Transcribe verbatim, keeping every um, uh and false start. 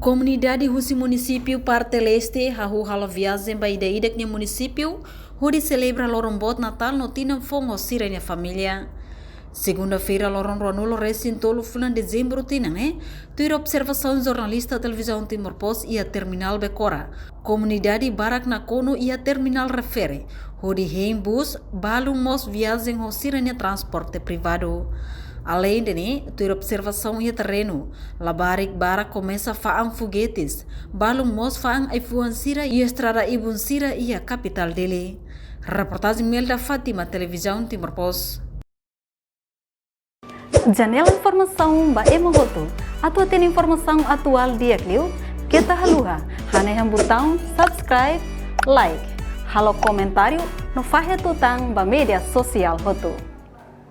Komunidade husi munisípiu parte leste hahú halo viajen ba ida-idak nia munisípiu hodi selebra loron boot Natál no tinan foun ho sira-nia família. Segunda-feira, loron ruanulu resin tolu fulan dezembru tinan ne'e, tuir observasaun jornalista Televizaun Timor Post iha terminál Becora, komunidade barak nakonu iha terminál refere hodi hein bus, balun mós viajen ho sira-nia transporte privadu. Aleinde ne'e, tuir observasaun iha terrenu, labarik barak komesa fa'an fogetes, balun mós fa'an ai-fuan sira iha estrada ibun sira iha kapitál Dili. Reportajen Melda Fátima, Televizaun Timor Post. Janela informasaun ba ema hotu. Atu hatene informasaun atuál di'ak liu, keta haluha hanehan butaun subscribe, like, halo komentáriu no fahe tutan ba média sosiál hotu.